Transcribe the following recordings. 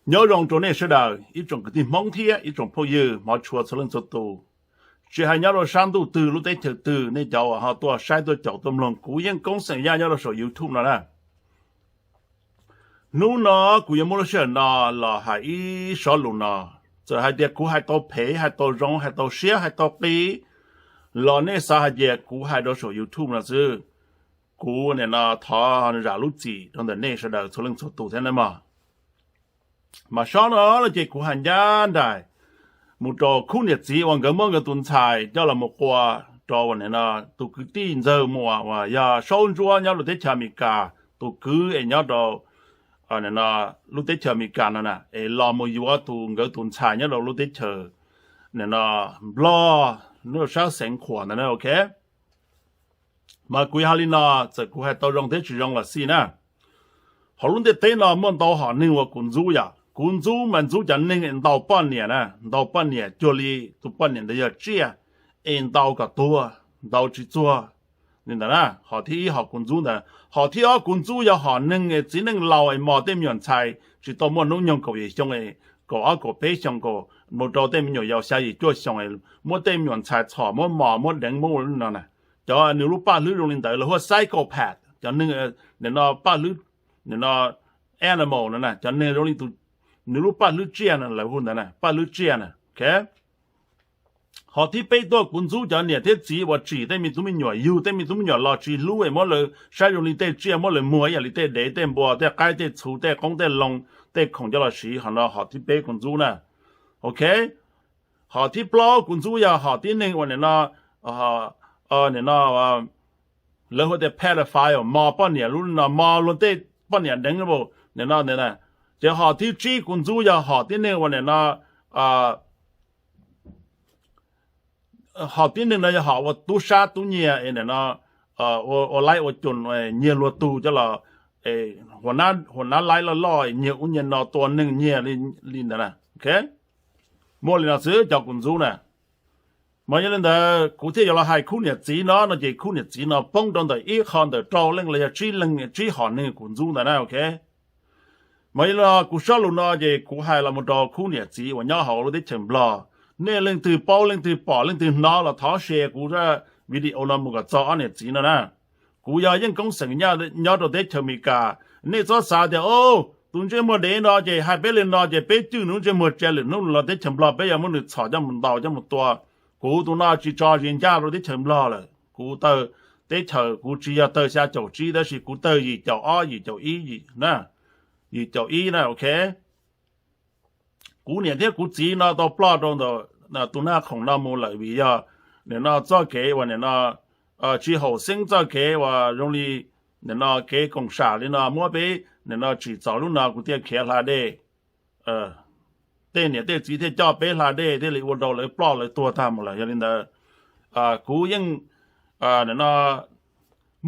Nyob zoo rau nej sawv daws, ib tsoom kwv tij Hmoob thiab ib tsoom phooj ywg hmov tshua txhua leej txhua tus, tsis hais nyob rau sab ntuj twg lub teb chaws twg, nej cov uas ho tuaj saib tuaj caum tuaj mloog, kuv yeej koob xeem yaj nyob rau saum YouTube no na. Hnub no kuv yuav muab lub sij hawm no los hais ib sob lus no. Txawm hais tias kuv hais tau phem, hais tau zoo, hais tau siab, hais tau qis, los nej xav hais tias kuv hais rau saum YouTube no xwb, kuv nim no thov zam lub txim rau ntawm nej sawv daws txhua leej txhua tus thiab nawb mog. Mas sob no no ces kuv hais ncaj nraim mus rau khub niam txiv uas nkawd muab nkawd tus ntxhais coj los mus qua rau nim no tus kwv tij Ntxawg Muas uas yog Saub Ntsuab nyob rau teb chaws Amelikas, tus kwv es nyob rau lub teb chaws Amelikas no na, es los mus yuav tus nkawd tus ntxhais nyob rau lub teb chaws nim no Nplog, nyob rau sab xeev Khuam ntawd na, ok. Mas kuv yog hais li no, txawm kuv hais tau zoo thiab tsis zoo los xij na, hauv lub ntiaj teb no muaj ntau hom neeg uas kuv ntxub yom. Kuv ntxub mas ntxub cov neeg es ntaus poj niam na, ntaus poj niam cuag li tus poj niam ntawd yog tsiaj, es ntaus kom tuag, ntaus tsis txuag li ntawd na. Hom thib ib hom kuv ntxub ntawd. Hom thib ob kuv ntxub yog hom neeg es txiv neej laus es mos tej me nyuam ntxhais tsis tau muaj hnub nyoog kaum yim xyoo, kaum ob kaum peb xyoo, kaum mus rau tej me nyuam yaus xya yim cuaj xyoo, muab tej me nyuam ntxhais txhom, muab mos, muab deev, muab ua li no na. Cov nws lub paj hlwb zoo li ntawd lawv hu ua psychopath, cov neeg nim no paj hlwb, nim no animal no na, cov neeg zoo li tus, nws lub paj hlwb tsiaj no lawv hu ntawd na, paj hlwb tsiaj na, ok. Hom thib peb tuaj kuv ntxub cov niam thiab txiv uas tsim tej me tub me nyuam, yug tej me tub me nyuam los tsis hlub es muab lawv saib zoo li tej tsiaj, muab lawv muag ib yam li tej dev tej npua tej qaib tej txhu tej qoob tej loo tej khoom coj los siv, hom no hom thib peb kuv ntxub na, ok. Hom thib plaub kuv ntxub yog hom tib neeg uas nim no, nim no lawv hu tias pedophile, mos poj niam lub no, mos luag tej poj niam deev nim no. Ces hom thib tsib kuv ntxub yog hom tib neeg uas nim no, hom tib neeg no yog hom ua tub sab tub nyiag es nim no ua laib ua cum nyiag luag tug coj los, hua nab laib loj loj nyiag ub nyiag no tua neeg nyiag li ntawd na, ok. Muaj li no xwb cov kuv ntxub na. Mas yog li ntawd kuv thiaj yuav los hais khub niam txiv no no ces khub niam txiv no poob rau ntawm ib qho ntawm rau leej los yog tsib leeg, tsib hom neeg kuv ntxub ntawd na, ok. Mas yog li no kuv sob lus no ces kuv hais los mus rau khub niam txiv uas nyob hauv lub teb chaws Nplog. Nej leej twg paub, leej twg pom, leej twg hnov los thov share kuv video no mus kom txog ob niam txiv no na. Kuv yog yeej koob xeem nyob rau teb chaws Amelikas. Nej txhob xav tias, o, tus ntsej muag dev no ces hais peb li no ces peb cwj nws lub ntsej muag tsa lwm hnub los teb chaws Nplog peb yuav muab nws txhom coj mus ntaus coj mus tua. Kuv tus no tsis tso zis ncaj rau teb chaws Nplog lawm, kuv tawg teb chaws kuv tsis yog tawg xya caum tsib tab sis kuv tawg yim caum ob yim caum ib, yim caum ib na, ok. Kuv niam thiab kuv txiv no tau ploj rau ntawm tus naj khoom no mus lawm vim yog nim no txoj kev uas nim no tsis haum xeeb, txoj kev uas zoo li nim no kev koom sam li no muab peb nim no tsim txom lub no kuv thiaj khiav hla dej. Tej niam tej txiv thiaj coj peb hla dej thiaj li ua rau lawv ploj lawv tuag tag mus lawm. Yog li ntawd kuv yeej nim no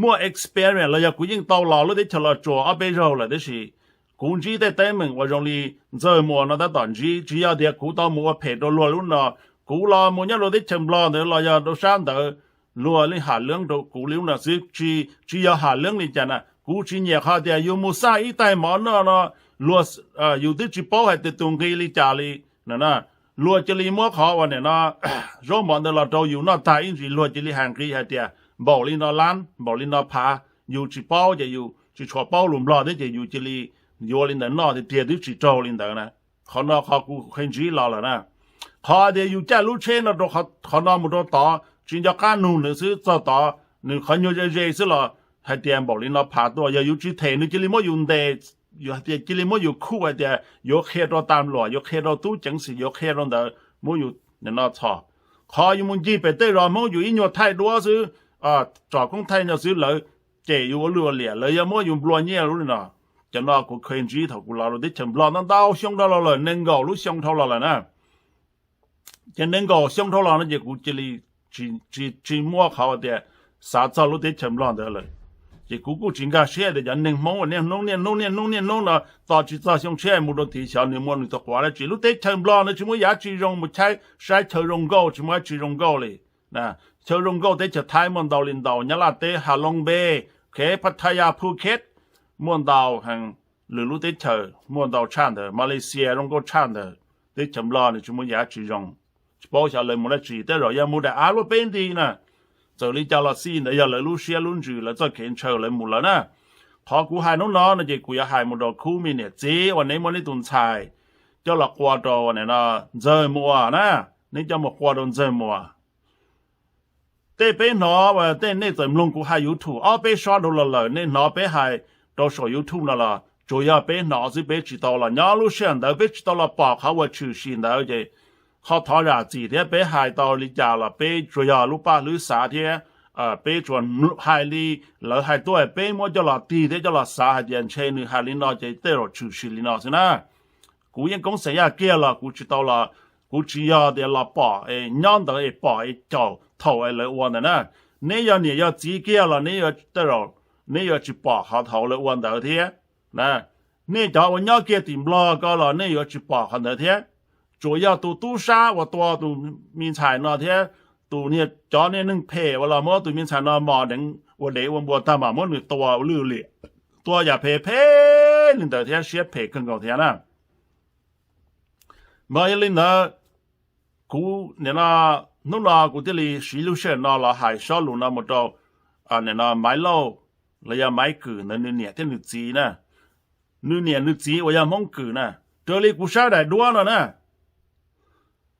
muaj experience los yog kuv yeej tau los lub teb chaws Los Tsuas ob peb zaug lawm tab sis kuv ntsib tej teeb meem uas zoo li Ntxawg Muas no tab tom ntsib, tsis yog tias kuv tau mus ua phem rau luag lub no. Kuv los mus nyob rau teb chaws Nplog ntawd los yog rau sab ntawd, luag yeej ham leeb rau kuv li lub no xwb, tsis yog ham leeb li cas na. Kuv tsis nyiam qhov tias yus mus xaj ib tais mov noj no, luag, yus twb tsis paub hais tias tus nqi li cas li. Luag cia li muab qhov uas nim no zaub mov ntawd los rau yus noj tag ib ntsis luag cia li hais nqi hais tias npaum li no lab, npaum li no phav, yus tsis paub ces yus tsis tshua paub lus Nplog thiab ces yus cia li yuav li ntawd noj tiag tiag twb tsis raug li ntawd na. Qhov no qhov kuv qhia ntsib los lawm na. Qhov tias yus caij lub tsheb no rau qhov no mus rau tod tsis nco qab nug nws xwb, txog tod nws qhov nyuag ze ze xwb los hais tias npaum li no phav tuaj, yog yus tsis them nws cia li muab yus ntes, yus hais tias cia li muab yus khuj hais tias yuav qhia rau tas luam, yuav qhia rau tub ceev xwm, yuav qhia rau ntawd muab yus nim no txhom. Qhov yus mus ncig pem tej zos Hmoob yus ib nyuag thaij duab xwb, tsom koob thaij no xwb lawv cem yus ua lwj ua liam, lawv yuav muab yus nplua nyiaj lub li no. Cov no kuv kheev ntsib thaum kuv los rau teb chaws Nplog ntau ntau xyoo dhau los lawm, nees nkaum lub xyoo dhau los lawm na. Ces nees nkaum xyoo dhau los no ces kuv cia li tsis muaj qhov tias xav txog lub teb chaws Nplog ntawd lawm. Ces kuv kuj tsis nkag siab tias cov neeg Hmoob uas niaj hnub niaj hnub niaj hnub niaj hnub no tos tsis txog xyoo tshiab mus rau tid xyov nws muaj nws tus quav dab tsi. Lub teb chaws Nplog no tsis muaj yam dab tsi zoo, mus saib, saib chaw zoo nkauj tsis muaj dab tsi zoo nkauj li. Chaw zoo nkauj teb chaws Thaib muaj ntau li ntau, Nyab Laj teb, Ha Long Bay, ok, Pattaya, Phuket, muaj ntau heev. lwm lub teb chaws muaj ntau tshaj ntawd, Malaysia zoo nkauj tshaj ntawd, teb chaws Nplog nws tsis muaj yam tsis zoo. Tsis paub xyov lawv mus dab tsi, tej zaum yog mus daim av luaj peb nti na. Txawm li cas los xij ntawd yog lawv lub siab lub ntsws, lawv txoj kev ntshaw lawv mus lawm na. Qhov kuv hais hnub no no ces kuv yuav hais mus rau khub me niam txiv uas neb muab neb tus ntxhais coj los qua rau nim no Ntxawg Muas na. Neb coj mus qua rau Ntxawg Muas. Tej peb hnov, tej nej txawm mloog kuv hais YouTube ob peb sob dhau los lawm, nej hnov peb hais rau saum YouTube no los tsuas yog peb hnov xwb, peb tsis tau los nyob lub sij hawm ntawd, peb tsis tau los pom qhov uas tshwm sim ntawd ces ho thov zam txim thiab. Peb hais tau li cas los peb tsuas yog lub paj hlwb xav thiab peb tsuas hais li lawv hais tuaj, peb muab coj los tig thiab coj los xav hais tias ntshe nws hais li no ces tej zaum tshwm sim li no xwb na. Kuv yeej koob xeem yaj kiag los kuv tsis tau los, kuv tsis yog tias los pom es nyob ntawd es pom es caum thaum es lawv ua ntawd na. Neb yog niam yog txiv kiag los neb yuav, neb yuav tsis pom qhov thaum lawv ua ntawd thiab. Nej cov uas nyob kiag tim Nplog ko los nej yuav tsis pom qhov ntawd thiab. Tsuas yog tus tub sab uas tua tus me ntxhais no thiab tus niag, cov niag neeg phem uas los muab tus me ntxhais no mos deev ua dev ua npua tag mam muab nws tua ua lwj liam, tua yam phem phem li ntawd thiab siab phem kawg nkaus thiab na. Mas yog li ntawd, kuv nim no, hnub no kuv thiaj li siv lub sij hawm no los hais sob lus no mus rau nim no Maiv Lauj los yog Maiv Kwm ntawd nws niam thiab nws txiv na. Nws niam nws txiv uas yog Hmoob Kwm na. Raws li kuv saib daim duab no na,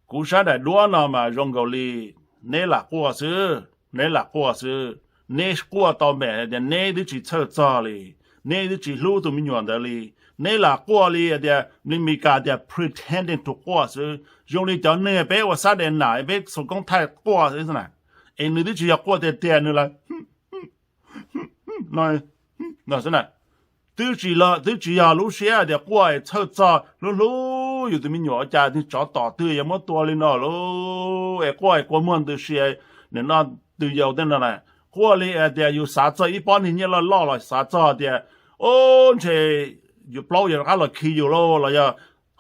kuv saib daim duab no mas zoo nkaus li neb lam quaj xwb, neb lam quaj xwb. Neb quaj tau npaum tias neb twb tsis txhawj txog li, neb twb tsis hlub tus me nyuam ntawd li. Neb lam quaj li tias, Meskas tias pretending to quaj xwb, zoo li cov neeg peb ua xab de nam peb xus koob thaij quaj xwb na. Es nws twb tsis yog quaj tiag tiag, nws lam no xwb na. Twb tsis, twb tsis yog lub siab tias quaj es txhawj txog hlub hlub yus tus me nyuam, ua cas twg tsov tom twg yuav muab tua li no lauj, es quaj es kua muag ntws si, nim no twg yau tej no na. Quaj li tias yus xav txog ib pob niag nyiaj loj loj los xav txog tias, o, ntshe yus plaub yuav rov qab los khi yus lauj, los yog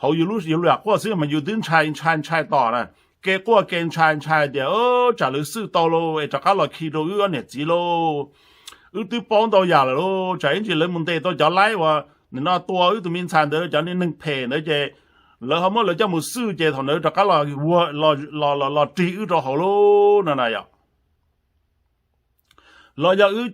hauv yus lub, yus lub yam quaj xwb mas yus twb ntshai ntshai ntshai tom na. Kev quaj kev ntshai ntshai tias, tsam lawv xwj tau lauj es rov qab los khi rau wb ob niam txiv lauj. Wb twb paub ntau yam lawm lauj, tsam ib ntsis lawv mus ntes tau cov laib uas nim no tua wb tus me ntxhais ntawd, cov niag neeg phem ntawd ces lawv ho muab lawv coj mus xwj ces thaum ntawd rov qab los, los rig wb rau hauv lauj no na yom. Los yog wb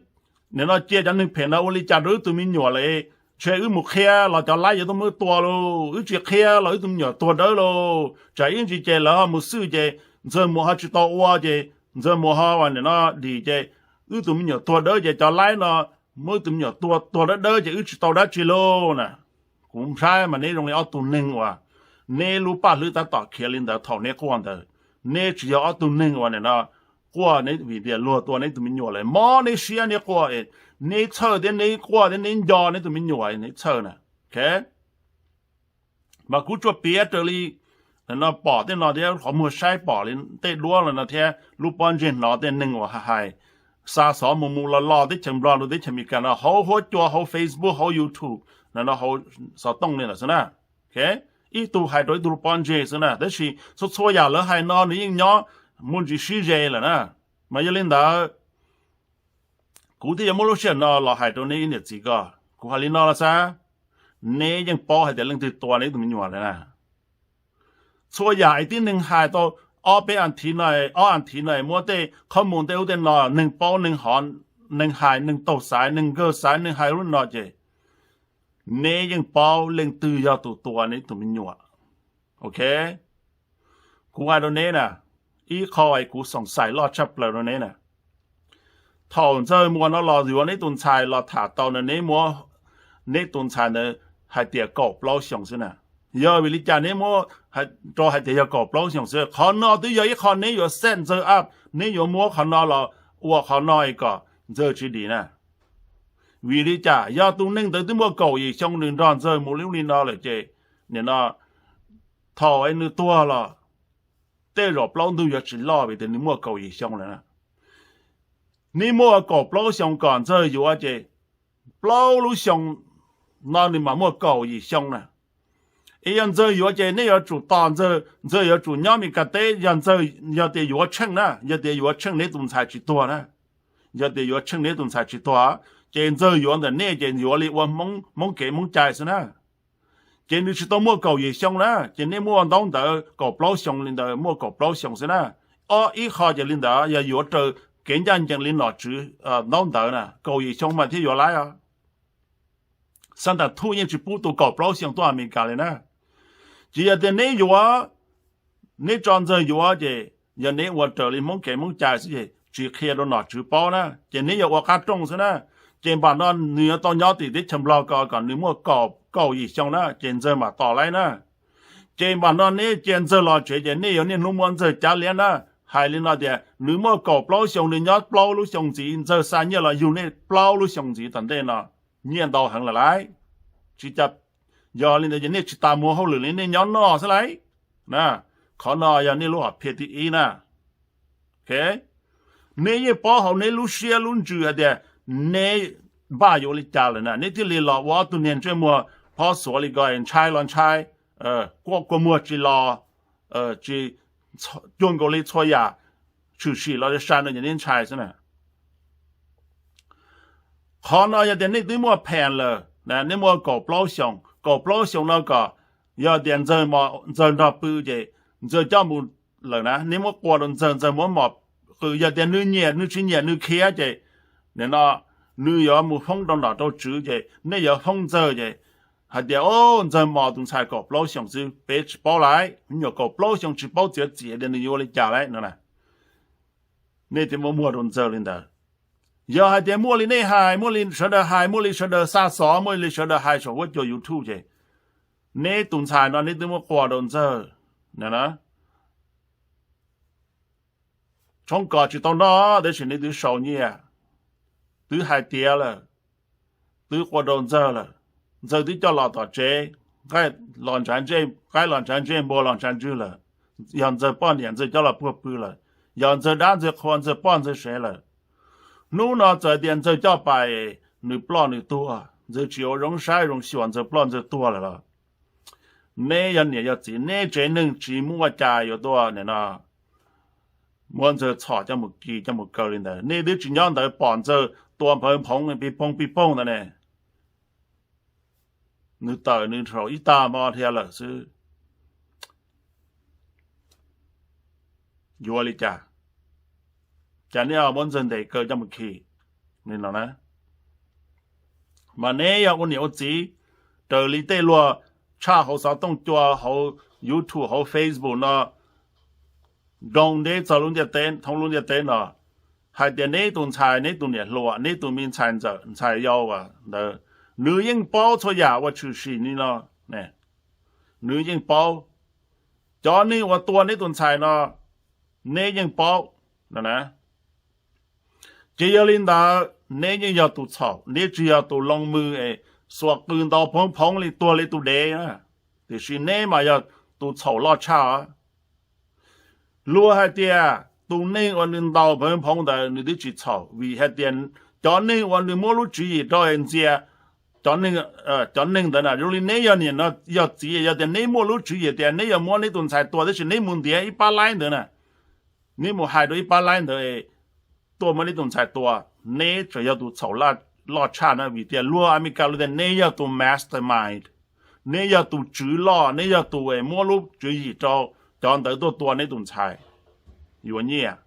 nim no cia cov neeg phem no ua li cas rau wb tus me nyuam lawm, ntshe wb mus qhia los cov laib yuav tuaj muab wb tua lauj, wb tsis qhia los wb tus me nyuam tuag dawb lauj, tsam ib ntsis ces lawv ho mus xwj ces Ntxawg Muas ho tsis tau ua ces Ntxawg Muas ho nim no dim ces wb tus me nyuam tuag dawb ces cov laib no muab wb tus me nyuam tua tuag dawb dawb ces wb tsis tau dab tsi lauj na. Kuv saib mas neb zoo li ob tug neeg uas neb lub paj hlwb tab tom khiav li ntawd thaum neb quaj ntawd. Neb tsis yog ob tug neeg uas nim no quaj vim tias luag tua neb tus me nyuam lawm, mob neb siab neb quaj, neb txhawj thiab neb quaj thiab neb nco neb tus me nyuam neb txhawj na. Mas kuv tsuas piav raws li no pom tej no thiab qhov muag saib pom li tej duab los no thiab lub pob ntseg hnov tej neeg uas hais xa xov mus mus los los teb chaws Nplog rau teb chaws Amelikas no hauv huab cua hauv Facebook hauv YouTube no hauv xov tooj li ntawd xwb na. Ib tug hais rau ib tug lub pob ntseg xwb na, tab sis txhua txhua yam lawv hais no nws yeej nyob muaj ntsis sib ze lawm na. Mas yog li ntawd, kuv thiaj yuav muab lub sij hawm no los hais rau neb ib niam txiv ko. Kuv hais li no los xav, neb yeej paub hais tias leej twg tua neb tus me nyuam lawm na. Txhua yam es tib neeg hais tau ob peb as thiv no, ob as thiv no muab tej qhob mus tej ub tej no, neeg paub neeg hov, neeg hais neeg taug xaiv neeg nkawg xaiv neeg hais lub no ces neb yeej paub leej twg yog tus tua neb tus me nyuam. Ok, kuv hais rau neb na, ib qho es kuv xoom xais loj tshaj plaws rau neb na. Thaum Ntxawg Muas no los yuav neb tus ntxhais los tham tau na, neb muab neb tus ntxhais ntawd hais tias kaum plaub xyoos xwb na. Yog vim li cas neb muab rau hais tias yog kaum plaub xyoos xwb? Qhov no twb yog ib qho neb yuav set Ntxawg up, neb yuav muab qhov no los ua qhov no es kom Ntxawg tsis dim na. Vim li cas? Yog tus neeg ntawd twb muaj kaum yim xyoo nws nrog Ntxawg mus lub li no lawm ces nim no thaum es nws tuag los tej zaum plaub ntug yuav tsis loj vim tias nws muaj kaum yim xyoo lawm na. Neb muaj kaum plaub xyoo kom Ntxawg yuav ces plaub lub xyoo no nws mam muaj kaum yim xyoo na. Es yog Ntxawg yuav ces neb yuav tsum tos Ntxawg, Ntxawg yuav tsum nyob Mes Kas teb, yog Ntxawg, yog tias yuav tsheej na, yog tias yuav tsheej neb tus ntxhais tsis tuag na, yog tias yuav tsheej neb tus ntxhais tsis tuag, Ces Ntxawg yuav ntawm nej ces yuav li ua Hmoob kev Hmoob cai xwb na. Ces nws tsis tau muaj kaum yim xyoo na, ces nej muaj ntaub ntawv kaum plaub xyoo li ntawd, muaj kaum plaub xyoo xwb na. Ob ib qho ces li ntawd yog yuav raws kev ncaj ncees li nom tswv ntaub ntawv na, kaum yim xyoo mas thiaj yuav laib os. Xab tas thuj yeej tsis pub tus kaum plaub xyoo tuaj Amelikas li na. Ces yog tias neb yuav, neb tso Ntxawg yuav ces yog neb ua raws li Hmoob kev Hmoob cai xwb ces tsis qhia rau nom tswv paub na, ces neb yog ua qab rooj xwb na. Ces npam no nws yuav tau nyob tim teb chaws Nplog ko kom nws muaj kaum yim xyoo na, ces Ntxawg mam tos laib na. Ces npam no neb cia Ntxawg los tsev ces nej yuav niaj hnub muab Ntxawg cav liab na, hais li no tias nws muaj kaum plaub xyoo, nws nyob plaub lub xyoo ntxiv, Ntxawg xa nyiaj los yug nej plaub lub xyoo ntxiv tom ntej no, nyiaj ntau heev lawm lauj. Tsis, yog li ntawd ces nej tsis tas muag hauj lwm li, nej nyob noj xwb lauj. Qhov no yog nej lub hom phiaj thib ib na. Neb yeej paub hauv neb lub siab lub ntsws hais tias neb npaj yuav ua li cas lawm na, neb thiaj li los ua ob tug niag ntsej muag phob xuav li ko, ntshai los ntshai, quaj kua muag tsis los, tsis cuag nkaus li txhua yam, tshwm sim los sai no ces neb ntshai xwb na. Qhov no yog tias nej twb muaj phas lawm, nej muaj kaum plaub xyoos, kaum plaub xyoos no kom yog tias Ntxawg nrog pw ces Ntxawg coj mus lawm na, nej muab qua rau Ntxawg, Ntxawg muab mom qw, yog tias nws nyiam nws tsis nyiam nws khiav ces nim no nws yuav mus foob rau nom rau tswv ces nej yuav foob Ntxawg ces hais tias, o, Ntxawg mos tus ntxhais kaum plaub xyoos xwb, peb tsis paub lauj, me nyuam kaum plaub xyoos tsis paub txiav txim tias nws yuav ua li cas lauj no. Nej thiaj muab muag rau Ntxawg li ntawd. Yog hais tias muaj li nej hais, muaj li sawv daws hais, muaj li sawv daws xa xov, muaj li sawv daws hais saum huab cua YouTube ces neb tus ntxhais no neb twb muab qua rau Ntxawg na. Tshoob kos tsis tau noj tab sis neb twb sau nyiaj, twb hais tiav lawm, twb qua rau Ntxawg lawm. Ntxawg twb coj los tom tsev, qaib los ntshav ntsej, qaib los ntshav ntsej, npua los ntshav ntswg lawm. Yog Ntxawg poj niam Ntxawg coj los puag pw lawm. Yog Ntxawg dab Ntxawg qhua, Ntxawg poj Ntxawg sev lawm. Hnub no txawm tias Ntxawg coj pais, nws ploj nws tuag, Ntxawg tsis ua zoo saib zoo xyuas, Ntxawg ploj Ntxawg tuag lawm los neb yog niam yog txiv, neb tsev neeg tsis muaj cas yuav tuaj nim no muab Ntxawg txhom coj mus kis coj mus kaw li ntawd. Nej twb tsis nyob ntawd pom Ntxawg tua nphawv nphoov pig poog pig poog ntawd ne. Nws tawm nws saum ib tag hmo dhia lawm xwb. Yuav li cas? Cas nej ho muab Ntxawg ntes kaw coj mus khi li no na? Mas neb yog ua niam ua txiv, raws li tej luag tshaj hauv xov tooj cua hauv YouTube hauv Facebook no, nroo nteb txog lub ntiaj teb, thoob lub ntiaj teb no, hais tias neb tus ntxhais, neb tus niam hluas, neb tus me ntxhais ntxawm ntxhais yau ntawd, nws yeej paub txhua yam uas tshwm sim li no, nws yeej paub. Cov neeg uas tua neb tus ntxhais no, neb yeej paub no na. Ces yog li ntawd neb yeej yog tus txhaum, neb tsis yog tus loo mws es xuas qws ntaus phoov phoov li tuag li tus dev, tiam sis neb mas yog tus txhaum loj tshaj. Luag hais tias tus neeg uas nws ntaus phoov phoov ntawd nws twb tsis txhaum, vim hais tias cov neeg uas nws muab lub tswv yim rau ntxias cov neeg ntawd na, zoo li neb yog niam no yog txiv, yog tias neb muaj lub tswv yim tias neb yuav muab neb tus ntxhais tua tab sis neb mus ntiav ib pab laib ntawd na, neb mus hais rau ib pab laib ntawd tuaj muab neb tus ntxhais tua, neb tseem yog tus txhaum loj tshaj na, vim tias luag Amelikas luag tias neb yog tus mastermind, neb yog tus tswv loj, neb yog tus muab lub tswv yim rau cov ntawd tuaj tua neb tus ntxhais yuav nyiaj.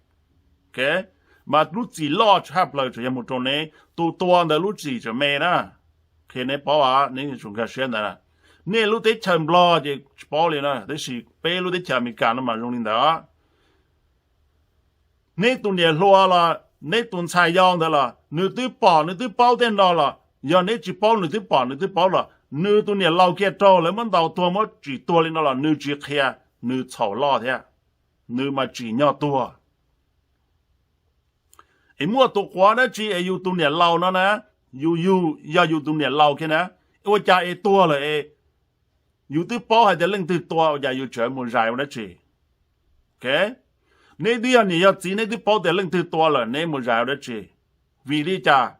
Mas lub txim loj tshaj plaws tseem yog mus rau neb, tus tua ntawd lub txim tseem me na. Qhia neb paub, neb tsum nkag siab ntawd. Nej lub teb chaws Nplog ces tsis paub li na, tab sis peb lub teb chaws Amelikas no mas zoo li ntawd. Neb tus niam hluas los neb tus ntxhais yau ntawd los nws twb pom nws twb paub tej no los, yog neb tsis paub nws twb pom nws twb paub los, nws tus niam laus kiag raug lawv muab ntaus tuag muab tsim tuag li no los nws tsis qhia, nws txhaum loj thiab, nws mas tsim nyog tuag. Es muaj tus quav dab tsi es yus tus niam laus no na, yus yug yog yus tus niam laus kiag na, ua cas es tuag lawm es yus twb paub hais tias leej twg tua ua cas yus tseem mus zais ua dab tsi? Neb twb yog niam yog txiv neb twb paub tias leej twg tua lawm neb mus zais ua dab tsi? Vim li cas?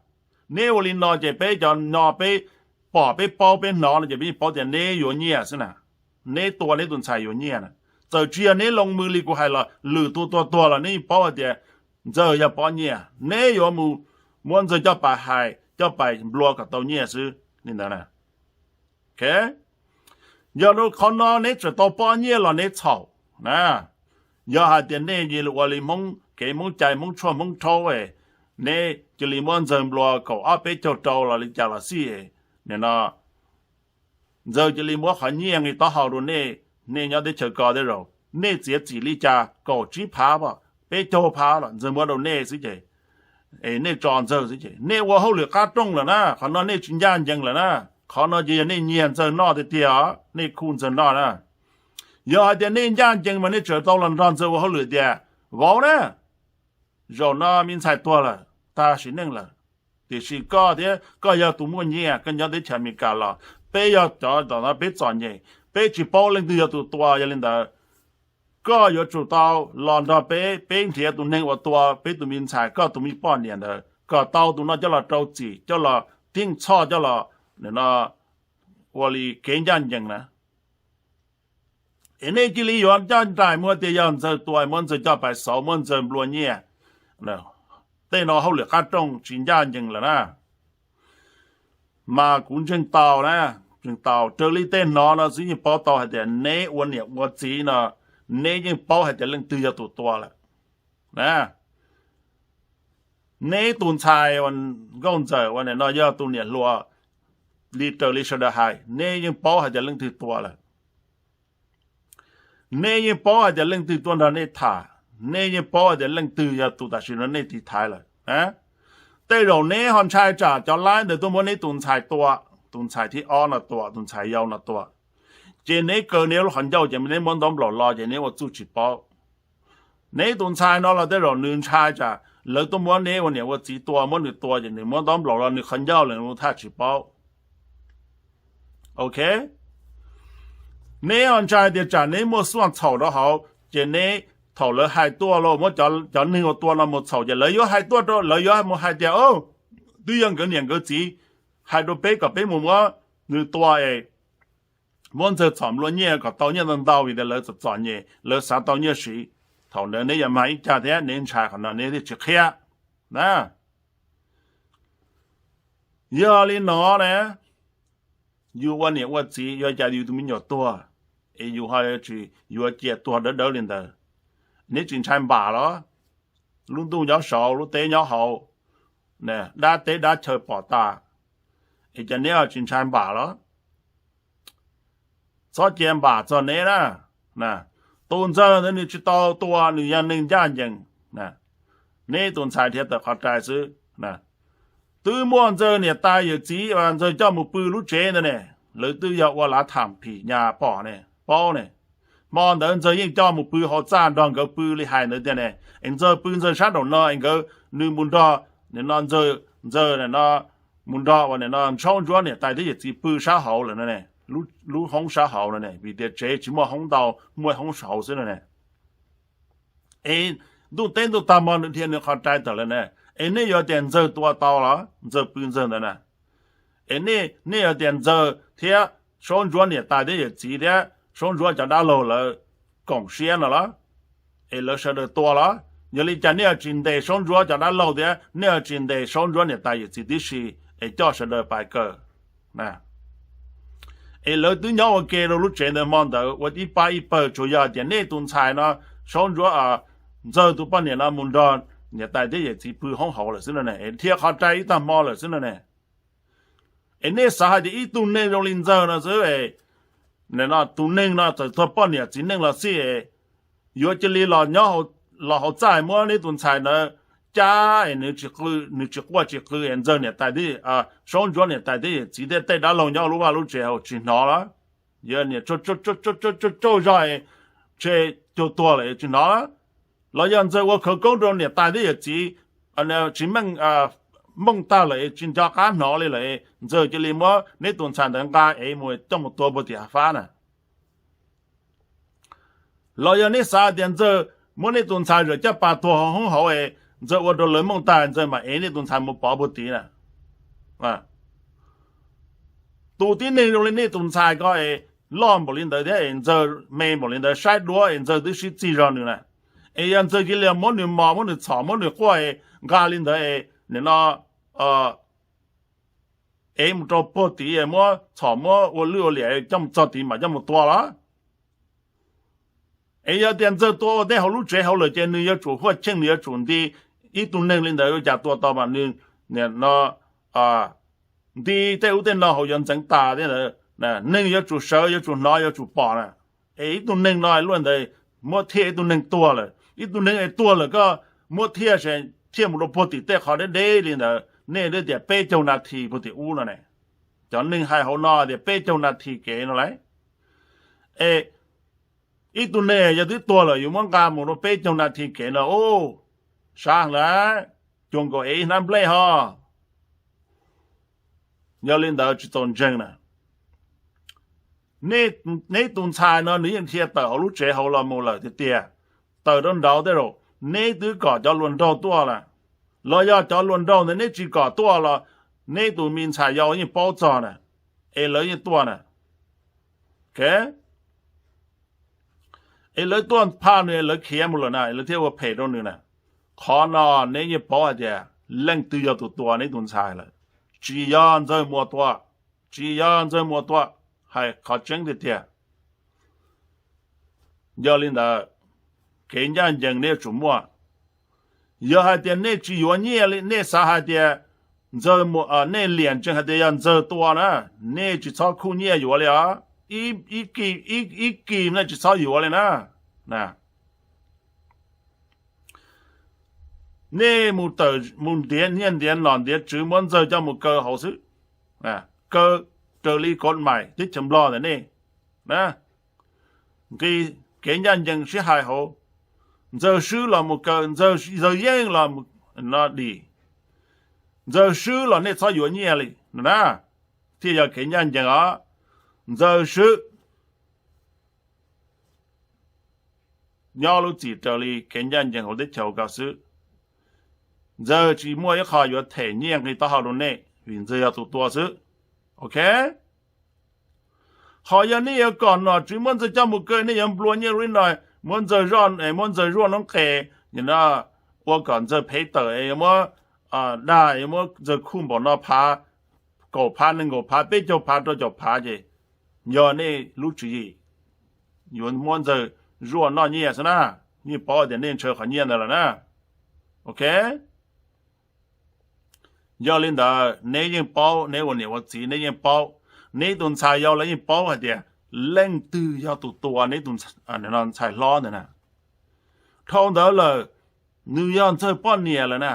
Neb ua li no ces peb cov no peb pom peb paub peb hnov no ces peb yeej paub tias neb yuav nyiaj xwb na, neb tua neb tus ntxhais yuav nyiaj na. Txawm tsis yog neb loo mws li kuv hais los lwm tus tua tuag los neb yeej paub hais tias Ntxawg yog pob nyiaj, neb yuav mus muab Ntxawg coj pas hais, coj pais nplua kom tau nyiaj xwb li ntawd na. Yog rau qhov no neb tseem tau poj nyiaj los neb txhaum na. Yog hais tias nej ua li Hmoob kev Hmoob cai Hmoob tshuaj Hmoob rhaub, neb cia li muab Ntxawg nplua kaum ob peb caug rau los li cas los xij, nim no Ntxawg cia li muab qhov nyiaj nqi taub hau rau nej, nej nyob teb chaws ko tej zaum nej txiav txim li cas kaum tsib phav, peb caug phav los Ntxawg muab rau nej xwb ces, es nej tso Ntxawg xwb ces nej ua hauj lwm qab rooj lawm na, qhov no nej tsis ncaj ncees lawm na. Qhov no ces yog nej nyiag Ntxawg noj tiag tiag os, nej khuj Ntxawg noj na. Yog hais tias nej ncaj ncees mas nej tseem tau los nrog Ntxawg ua hauj lwm tias, vauv na, zaum no me ntxhais tuag lawm, tag sim neej lawm, tiam sis koj thiab koj yog tus muaj nyiaj, koj nyob teb chaws Amelikas los, peb yog cov tom no peb txom nyem, peb tsis paub leej twg yog tus tua. Yog li ntawd, koj yuav tsum tau los nrog peb, peb nrhiav tus neeg uas tua peb tus me ntxhais, koj tus me poj niam ntawd, kom tau tus no coj los rau txim, coj los tiaj txhoj, coj los, nim no ua li kev ncaj ncees na. Es nej cia li yuav ncaj nraim muab tias yog Ntxawg tua, muab Ntxawg coj pais xauv, muab Ntxawg nplua nyiaj. Tej no hauj lwm qab rooj tsis ncaj ncees lawm na. Mas kuv ntseeg tau na, ntseeg tau raws li tej hnov no xwb yeej paub tau hais tias neb ua niam ua txiv no, neb yeej paub hais tias leej twg yog tus tua lawm na. Neb tus ntxhais uas Nkauj Ntxawm uas nim no yog tus niam hluas li raws li sawv daws hais, neb yeej paub hais tias leej twg tua lawm. Neb yeej paub hais tias leej twg tuaj nrog nej tham, neb yeej paub hais tias leej twg yog tus tam sim no nej tiv thaiv lawm. Tej zaum neb ho ntshai tsam cov laib ntawd tuaj muab neb tus ntxhais tua, tus ntxhais thib ob no tua, tus ntxhais yau no tua, ces neb kaw neb lub qhov ncauj ces neb muab ntaub nplaum lo ces neb ua txuj tsis paub. Neb tus ntxhais no los tej zaum nws ntshai tsam lawv tuaj muab neb ua niam ua txiv tua, muab nws tua ces nws muab ntaub nplaum lo nws qhov ncauj lawm nws thaj tsis paub. Ok, neb ho ntshai tias tsam neb muaj xuaj txhaum rau hauv ces neb, thaum lawv hais tuaj los muab cov neeg uas tua no mus txhaum ces lawv yuav hais tuaj rau, lawv yuav mus hais tias, o, twb yog nkawd niam nkawd txiv hais rau peb kom peb mus muab nws tua es muab Ntxawg txhom nplua nyiaj kom tau nyiaj ntau ntau vim tias lawv txom txom nyem, lawv xav tau nyiaj siv. Thaum ntawd neb yuav mag ib cag thiab neb ntshai qhov no neb thiaj tsis qhia na. Yog li no na, yus ua niam ua txiv yuav cas yus tus me nyuam tuag es yus ho tsis yuav cia tuag dawb dawb li ntawd? Neb tsis ntshai npam los? Lub ntuj nyob saud, lub teb nyob hauv, dab teb dab chaw pom tas, es cas neb ho tsis ntshai npam los? Txhob cia npam txog neb na. Tus Ntxawg ntawd nws tsis tau tua, nws yog neeg ncaj ncees. Neb tus ntxhais dhia tawm qhov rai xwb. Twb muaj Ntxawg niam tais yawm txiv uas Ntxawg coj mus pw lub tsev ntawd ne, lawv twb yog ua lav tham phim nyas pom ne, paub ne. Hmo ntawd Ntxawg yeej coj mus pw hauv txaj nrog nkawd pw li hais ntawd tiag ne. Es Ntxawg pw Ntxawg sab nraum no es nkawd, nws mus nrog, nim no Ntxawg, Ntxawg nim no mus nrog uas nim no Saub Ntsuab niam tais thiab yawm txiv pw sab hauv lawm no ne, lub hoob sab hauv no ne, vim tias tsev tsis muaj hoob ntau, muaj hoob hauv xwb no ne. Es ntuj teb ntuj tag hmo nws dhia nws qhov rai tawm lawm ne. Es nej yuav tias Ntxawg tua tau los? Ntxawg pw Ntxawg ntawd na. Es nej, nej yuav tias Ntxawg thiab Saub Ntsuab niam tais thiab yawm txiv thiab Saub Ntsuab cov dab laug lawv koom siab no los? Es lawv sawv daws tua los? Yog li cas nej ho tsis ntes Saub Ntsuab cov dab laug thiab nej ho tsis ntes Saub Ntsuab niam tais yawm txiv tib si es coj sawv daws pais kaw? Es lawv twb nyob ua ke rau lub tsev ntawd hmo ntawd ua ib pab ib pawg, tsuas yog tias nej tus ntxhais no, Saub Ntsuab, Ntxawg tus poj niam no mus nrog niam tais thiab yawm txiv pw hoob hauv lawm xwb no ne, es dhia qhov rai ib tag hmo lawm xwb no ne. Es nej xav hais tias ib tug neeg zoo li Ntxawg no xwb, tus neeg no txawm tuag poj niam txiv neej los xij, yuav cia li los nyob, los hauv txaj muab neb tus ntxhais ntawd cab es nws tsis quaj tsis qw es Ntxawg niam tais thiab, Saub Ntsuab niam tais thiab yawm txiv thiab tej dab laug nyob lub vaj lub tsev hauv tsis hnov los? Yog niam tsauj tsauj zog es tshe cuag tuag lawm tsis hnov los? Los yog Ntxawg ua khawv koob rau niam tais thiab yawm txiv tsis meej, mooj tag lawm tsis nco qab hnov li lawm, Ntxawg cia li muab neb tus ntxhais ntawd nqa es mus coj mus tua puag tim hav fab na? Los yog neb xav tias Ntxawg muab neb tus ntxhais zawm caj pas tuag hauv hoob hauv es Ntxawg ua rau lawv mooj tag Ntxawg mam ev neb tus ntxhais mus pov puag tid na? Tus tib neeg zoo li nej tus ntxhais ko es loj npaum li ntawd thiab es Ntxawg me npaum li ntawd saib duab es Ntxawg twb sib txig zog nws na. Es yog Ntxawg cia li muab nws mos muab nws txhom muab nws quaj es nqa li ntawd es nim no ev mus rau puag tid, muab txhom muab ua lwj ua liam coj mus txog tid mam coj mus tua los? Es yog tias Ntxawg tua ua ntej hauv lub tsev hauv lawm ces nws yuav tsum huaj cheej, nws yuav tsum nti ib tug neeg li ntawd ua cas tua tau mas nws, nim no, nti tej ub tej no hauv yuav ntxeev tas thiab ntawd. Neeg yuav tsum sawv, yuav tsum hnov, yuav tsum pom na. Es ib tug neeg no luaj ntawd muab thiaj ib tug neeg tuag lawm, ib tug neeg es tuag lawm koj muab thiaj, thiaj mus rau puag tim tej qhov deb deb li ntawd, nej twb tias peb caug nas this puag tim ub no ne. Cov neeg hais hauv no tias peb caug nas this kev no lauj. Es ib tug neeg yog twb tuag lawm yuav muab nqa mus rau peb caug nas this kev no, u, sab heev lawm, cuag nkaus ev ib hnab nplej ho. Yog li ntawd tsis txaus ntseeg na. Neb tus ntxhais no nws yeej dhia tawm hauv lub tsev hauv los mus lawm tiag tiag, tawm rau nraud tej zaum neb twb kom cov hluas nraug tuaj lawm, los yog cov hluas nraug ntawd neb tsis kom tuaj los neb tus me ntxhais yau yeej paub txog na, es lawv yeej tuaj na. Es lawv tuaj phaj nws, lawv khiav mus lawm na, lawv thiaj ua phem rau nws na. Qhov no neb yeej paub hais tias leej twg yog tus tua neb tus ntxhais lawm. Tsis yog Ntxawg Muas tua, tsis yog Ntxawg Muas tua, hais qhov tseeb tiag tiag. Yog li ntawd, kev ncaj ncees neb yuav tsum muaj. Yog hais tias nej tsis yuav nyiaj li, nej xav hais tias Ntxawg Muas, nej liam ntsees hais tias yog Ntxawg tua na, nej tsis txhob khuj nyiaj yuav li os. Ib kis nej tsis txhob yuav li na. Nej mus tawm mus ntiav nyiaj ntiav nom ntiav tswv muab Ntxawg coj mus kaw hauv xwb, kaw raws li kov mais teb chaws Nplog ntawm nej. Nqis kev ncaj ncees sib hais hauv, Ntxawg swb los mus kaw, Ntxawg yeej los no dim, Ntxawg swb los nej txhob yuav nyiaj li na, thiaj yog kev ncaj ncees os. Ntxawg swb nyob lub txim raws li kev ncaj ncees hauv teb chaws ko xwb. Ntxawg tsis muaj ib qho yuav them nyiaj nqi taub hau rau nej vim Ntxawg yog tus tua xwb. Ok, ho yog nej yuav kom nom tswv muab Ntxawg coj mus kaw, nej yuav nplua nyiaj li no, muab Ntxawg zoj, muab Ntxawg zuaj noob qes, ua kom Ntxawg phev tawm, yuav muab dag, yuav muab Ntxawg khuj npaum no phav, kaum phav, nees nkaum phav, peb caug phav, rau caum phav ces yog nej lub tswv yim yuav muab Ntxawg zuaj noj nyiaj xwb na. Yeej paub tias nej ntshaw qhov nyiaj ntawd lawm na. Ok, yog li ntawd neb yeej paub, neb ua niam ua txiv neb yeej paub, neb tus ntxhais yau lawv yeej paub hais tias leej twg yog tus tua neb tus ntxhais hlob ntawd na. Dhau ntawd lawm, nws yog Ntxawg poj niam lawm na.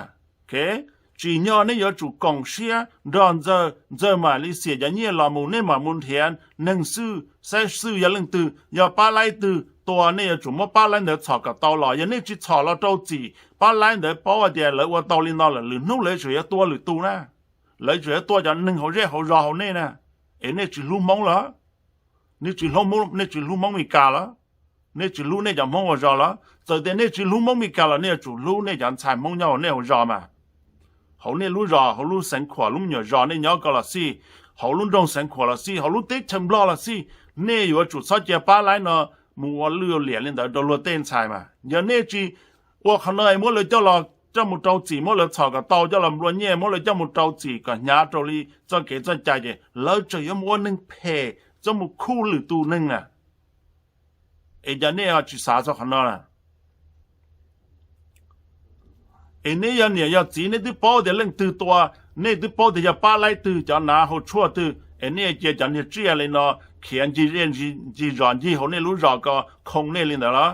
Tsim nyog neb yuav tsum koom siab nrog Ntxawg, Ntxawg mam li xiam cov nyiaj los mus, nej mam mus nrhiav neeg xwb, saib xwb yog leej twg, yog pab laib twg tua, nej yuav tsum muab pab laib ntawd txhom kom tau los. Yog nej tsis txhom los rau txim, pab laib ntawd paub hais tias lawv ua tau li no lawm, lwm hnub lawv tseem yuav tua lwm tus na. Lawv tseem yuav tua cov neeg hauv zej hauv zos hauv nej na. Es nej tsis hlub Hmoob los? Nej tsis hlub, nej tsis hlub Hmoob Mes Kas los? Nej tsis hlub nej cov Hmoob hauv zos los? Txawm tias nej tsis hlub Hmoob Mes Kas los nej yuav tsum hlub nej cov ntxhais Hmoob nyob hauv nej hauv zos mas. Hauv nej lub zos, hauv lub xeev khuam, lub me nyuam zos nej nyob ko los xij, hauv lub nroog xeev khuam los xij, hauv lub teb chaws Nplog los xij, nej yuav tsum txhob cia pab laib no mus ua lwj ua liam li ntawd rau luag tej ntxhais mas. Yog nej tsis ua qhov no, muab lawv coj los, coj mus rau txim, muab lawv txhom kom tau, coj los nplua nyiaj, muab lawv coj mus rau txim kom hnyav raws li txoj kev txoj cai ces lawv tseem yuav mus ua neeg phem, txhob mus khuj lwm tus neeg na. Es cas nej tsis xav txog qhov no na? Es neb yog niam yog txiv, neb twb paub tias leej twg tua, nej twb paub tias yog pab laib twg, cov hnav hau tshuaj twg, es nej cia cov niag tsiaj li no khiav ncig zej ncig zos ncig hauv nej lub zos ko khoo nej li ntawd los?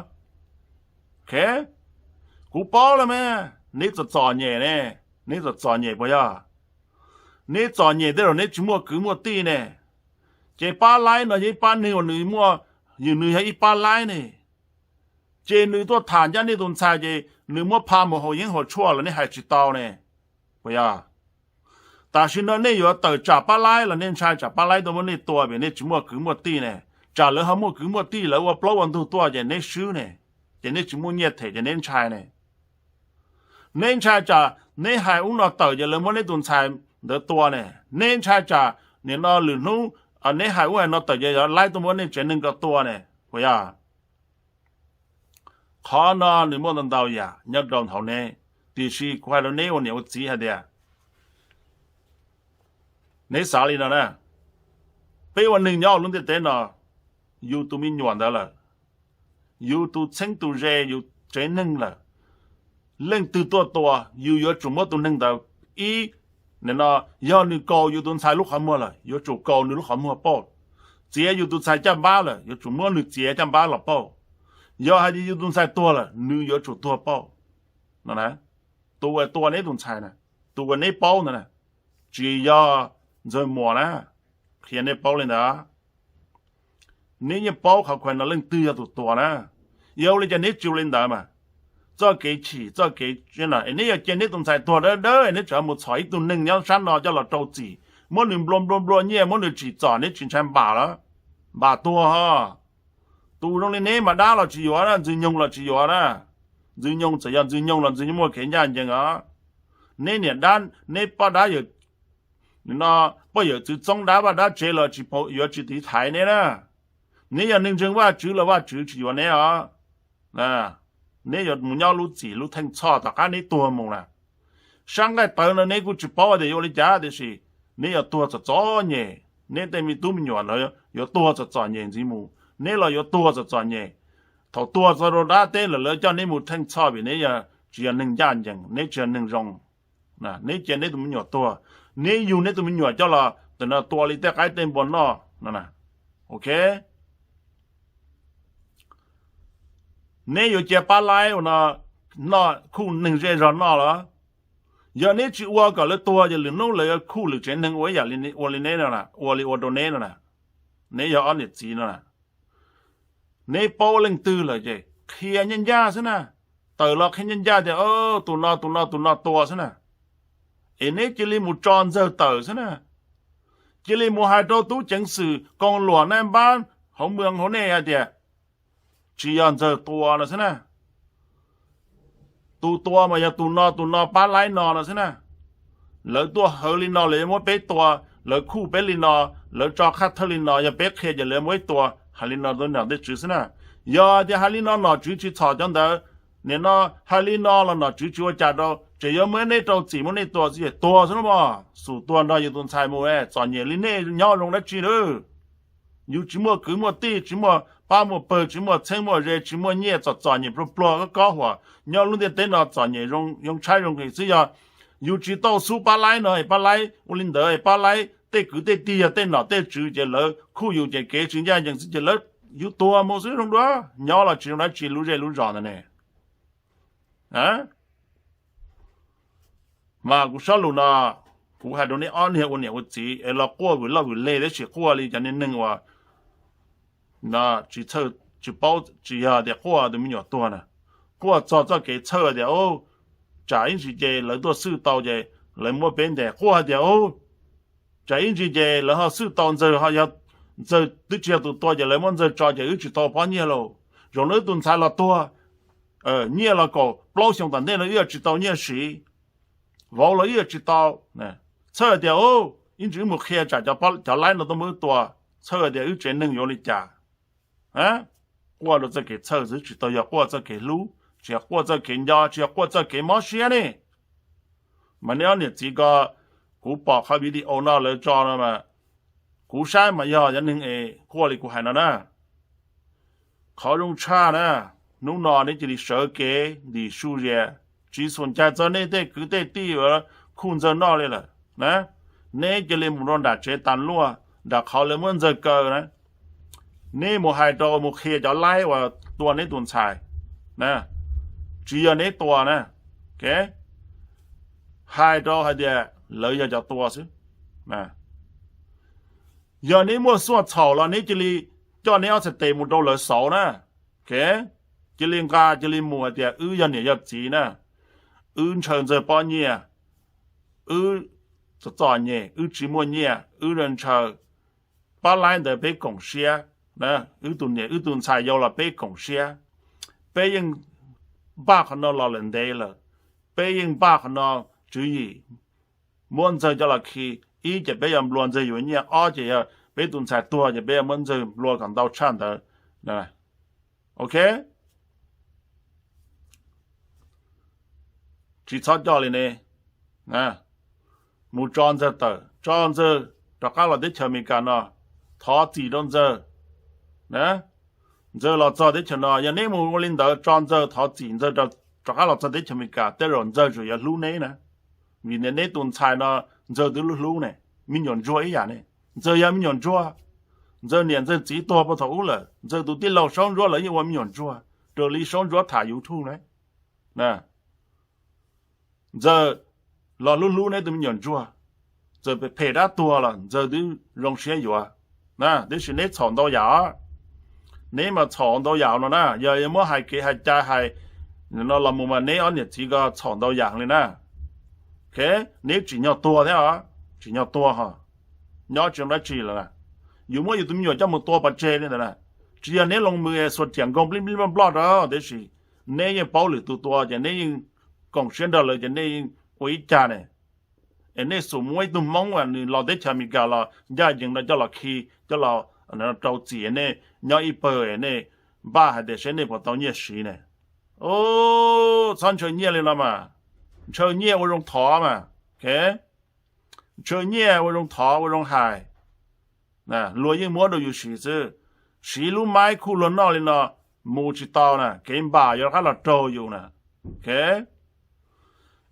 Kuv paub lawm mas, neb txom txom nyem ne, neb txom txom nyem puas yog? Neb txom nyem tej zaum neb tsis muaj kwv muaj tij ne. Ces pab laib no yog ib pab neeg uas nws muaj, nws yog ib pab laib ne. Ces nws tuaj tham ncaj nej tus ntxhais ces nws muab pha mus haus yeeb haus tshuaj los nej hais tsis tau ne, puas yog? Tam sim no nej yuav tawm tsam pab laib los nej ntshai tsam pab laib tuaj muab nej tua vim nej tsis muaj kwv muaj tij ne. Tsam lawv ho muaj kwv muaj tij, lawv ua plaub ua ntug tuaj ces neb swb ne, ces neb tsis muaj nyiaj them ces neb ntshai ne. Neb ntshai tsam neb hais ub no tawm ces lawv muab neb tus ntxhais ntawd tua ne. Neb ntshai tsam nim no lwm hnub neb hais ub hais no tawm ces laib tuaj muab nej tsev neeg ko tua ne, puas yog? Qhov no nws muaj ntau ntau yam nyob rau hauv neb, tiam sis kuv hais rau neb ua niam ua txiv hais tias Neb xav li no na, peb ua neeg nyob lub ntiaj teb no, yus tus me nyuam ntawd lawm, yus tus txheeb tus ze, yus tsev neeg lawm, leej twg tuaj tua, yus yuav tsum muab tus neeg ntawd, ib, nim no yog nws kaus yus tus ntxhais lub qhov muag lawm, yuav tsum kaus nws lub qhov muag pauj. Txiav yus tus ntxhais caj npab lawm, yuav tsum muab nws txiav caj npab los pauj. Yog hais tias yus tus ntxhais tuag lawm, nws yuav tsum tuag pauj. No, tus uas tua neb tus ntxhais na, tus uas neb paub ntawd na, tsis yog Ntxawg Muas na, qhia neb paub li ntawd. Neb yeej paub qhov khuas no leej twg yog tus tua na. Yog ua li cas neb tsis ua li ntawd mas? Txoj kev chim txoj kev, es neb yog cia neb tus ntxhais tuag dawb dawb es neb tseem mus txhom ib tug neeg nyob sab no coj los rau txim, muab nws nplua nplua nplua nyiaj, muab nws tsim txom, neb tsis ntshai npam los? Npam tuag ho. Tus zoo li neb mas dab los tsis yuav na, Ntxwg Nyoog los tsis yuav na. Ntxwg Nyoog txawm yog Ntxwg Nyoog los Ntxwg Nyoog muaj kev ncaj ncees os. Neb niam dab, neb poj dab yawm, no, poj yawm txwv txoob dab vaj dab tsev los tsis, yuav tsis tiv thaiv neb na. Neb yog neeg ntseeg Vajtswv los Vajtswv tsis yuav neb os. Neb yuav mus nyob lub txim lub theej txhoj tom qab neb tuag mus na. Sab nqaij tawv no neb kuj tsis paub tias yuav ua li cas tiam sis neb yuav tuag txom txom nyem, neb tej me tub me nyuam ntawd yuav tuag txom txom nyem ntxiv mus, neb los yuav tuag txom txom nyem. Thaum tuag txog rau dab teb lawm lawv coj neb mus theej txhoj vim neb tsis yog neeg ncaj ncees, neb tsis yog neeg zoo. Neb cia neb tus me nyuam tuag, neb yug neb tus me nyuam coj los tam no tua li tej qaib tej npua noj no. Ok, neb yuav cia pab laib ua no noj khuj neeg zej zog noj los? Yog neb tsis ua kom lawv tuag ces lwm hnub lawv yuav khuj lwm tsev neeg ua ib yam li ua li neb no, ua li ua rau neb no na. Neb yog ob niam txiv no na, neb paub leej twg lawm ces qhia ncaj ncaj xwb na. Tawm los qhia ncaj ncaj tias tus no tus no tus no tua xwb na. Es neb cia li mus tso Ntxawg tawm xwb na. Cia li mus hais rau tub ceev xwm koos luam naj npab hauv moos hauv nej hais tias tsis yog Ntxawg tua no xwb na. Tus tua mas yog tus no tus no pab laib no no xwb na. Lawv tuaj hawv li no lawv yuav muab peb tua, lawv khuj peb li no, lawv tso qhaj thawj li no, yog peb qhia ces lawv muab ib tua, hais li no rau nom tej tswv xwb na. Yog tias hais li no nom tswv tsis txhom cov ntawd, nim no hais li no los nom tswv tsis ua cas rau, tseem yuav muab neb rau txim muab neb tua xwb ces tuag xwb na mog, xum tuag nrog yus tus ntxhais mus, txom nyem li nej nyob zoo dab tsi lawm? Yus tsis muaj kwv muaj tij, tsis muaj pab muaj pawg, tsis muaj txheeb muaj ze, tsis muaj nyiaj, txom txom nyem pluag pluag kob kob huam nyob lub ntiaj teb no, txom nyem zoo tshaib zoo nqhis xwb. Yog yus tsis tau xub pab laib no es pab laib ua li ntawd es pab laib tej kwv tej tij yog tej nom tej tswv ces lawv khuj yus ces kev tsis ncaj ncees xwb ces lawv, yus tuag mus xwb zoo dua, nyob los tsis zoo dab tsi lub zej lub zos ntawd ne. Mas kuv sob lus no kuv hais rau neb ob niag ua niam ua txiv es los quaj vwm loj vwm leg tab sis quaj li cov niag neeg uas tsis paub, tsis yog tias quaj tus me nyuam tuag na, quaj txog txoj kev txhawj tias tsam ib ntsis ces lawv tuaj xwj tau ces lawv muab peb ntes, quaj hais tias tsam ib ntsis ces lawv ho xwj tau Ntxawg, ho yog Ntxawg twb tsis yog tus tua ces lawv muab Ntxawg tso ces wb tsis tau pob nyiaj lauj. Zaum no wb tus ntxhais los tuag, nyiaj los kaum plaub xyoo tom ntej no wb yuav tsis tau nyiaj siv, vauv los wb yuav tsis tau. Txhawj tias ib ntsis wb mus qhia tsam cov laib no tuaj muab wb tua, txhawj tias wb tsev neeg yuav li cas. Quaj rau txoj kev txhawj xwb, tsis tau yog quaj txoj kev hlub, tsis yog quaj txoj kev nco, tsis yog quaj txoj kev mob siab ne. Mas neb ob niam txiv ko, kuv pom qhov video no lawv tso no mas kuv saib mas yog cov neeg es quaj li kuv hais no na. Qhov zoo tshaj na, hnub no neb cia li sawv kev ntim su zias, tsis xum ncais txog nej tej kwv tej tij uas khuj Ntxawg noj li lawm na. Neb cia li mus rau nram tsev tas luaj, nram qhov lawv muab Ntxawg kaw na. Neb mus hais rau, mus qhia cov laib uas tua neb tus ntxhais na, tsis yog neb tua na, hais rau hais tias lawv yog cov tua xwb. Yog neb muaj xuaj txhaum los neb cia li coj neb ob txhais tes mus rau lawv xauv na. Cia li nqa, cia li mus hais tias wb yog niam yog txiv na, wb ntshaw Ntxawg pob nyiaj, wb txom txom nyem, wb tsis muaj nyiaj, wb ntshaw, pab laib ntawd peb koom siab, wb tus niam wb tus ntxhais yau los peb koom siab. Peb yeej npaj qhov no los lawm ntev lawm, peb yeej npaj qhov no tswv yim muab Ntxawg coj los khi. Ib ces peb yuav nplua Ntxawg yuav nyiaj, ob ces yog peb tus ntxhais tuag ces peb yuav muab Ntxawg nplua kom ntau tshaj ntawd. Ok, tsis txhob coj li ne, mus tso Ntxawg tawm, tso Ntxawg rov qab los teb chaws Amelikas no, thov txim rau Ntxawg. Ntxawg los txog teb chaws no, yog neb mus ua li ntawd tso Ntxawg, thov txim Ntxawg rov qab los txog teb chaws Amelikas, tej zaum Ntxawg tseem yuav hlub neb na. Vim neb tus ntxhais no Ntxawg twb hlub hlub ne, me nyuam ntsuag ib yam ne. Ntxawg yog me nyuam ntsuag, Ntxawg niam Ntxawg txiv tuag puag thaum ub lawm, Ntxawg tus tij laug Saub Ntsuab los yeej ua me nyuam ntsuag, raws li Saub Ntsuab tham YouTube na. Ntxawg los hlub hlub neb tus me nyuam ntsuag, txawm phem phem dab tuag los Ntxawg twb zoo siab yuav. Tiam sis neb txhaum ntau yam os. Neb mas txhaum ntau yam no na, yog muab hais kev hais cai hais no los mus mas neb ob niam txiv ko txhaum ntau yam li na. Neb tsim nyog tuag thiab os, tsim nyog tuag ho, nyob tsis zoo dab tsi lawm. Yus muab yus tus me nyuam coj mus tua pov tseg li ntawd na. Tsis yog neb loo mws es xuas riam nkoos plij plij nploj nploj rau, tiam sis neb yeej paub lwm tus tua ces neb yeej koom siab nrog lawv ces nej yeej ua ib cag ne. Es nej xub muab ib tug Hmoob uas nws los teb chaws Amelikas los ncaj ncees no coj los khi, coj los rau txim, nej nyob ib pawg nej npaj hais tias seb nej puas tau nyiaj siv ne. Txhob ntshaw nyiaj li no mas. Ntshaw nyiaj ua zoo thov mas. Ntshaw nyiaj ua zoo thov ua zoo hais. Luag yeej muab rau yus siv xwb. Siv lub maib khuj luag noj li no mus tsis tau na, kev npam yuav rov qab los raug yus na.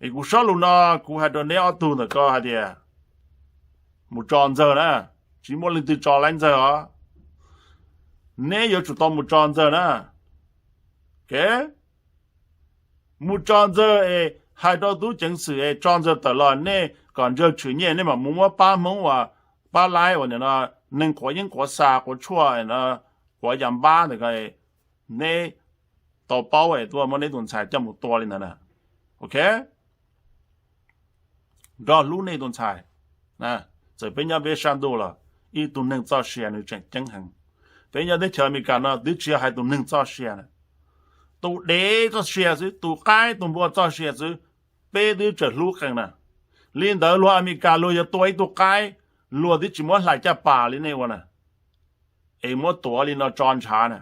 Es kuv sob lus no kuv hais rau neb ob tug ntawm ko hais tias mus tso Ntxawg na, tsis muaj leej twg tso laib Ntxawg os. Neb yuav tsum tau mus tso Ntxawg na. Mus tso Ntxawg es hais rau tub ceev xwm es tso Ntxawg tawm los, nej kom Ntxawg tshwm nyiaj nej mam mus muab pab Hmoob uas pab laib uas nim no neeg quav yeeb quav xa quav tshuaj no, quav yas npab ntawm ko, neb tau paub es tuaj muab neb tus ntxhais coj mus tua li ntawd na. Ok, nrog hlub nej tus ntxhais. Txawm peb nyob peb sab ntuj los ib tug neeg txoj sia nws tseem ceeb heev. Peb nyob teb chaws Amelikas no twb tsis yog hais tus neeg txoj sia na, tus dev txoj sia xwb, tus qaib tus npua txoj sia xwb, peb twb tseem hlub qees na. Li ntawd luag Amelikas luag yuav tua ib tug qaib, luag twb tsis muab hlais caj pas li nej ua na, es muab tuav li no tso ntshav na.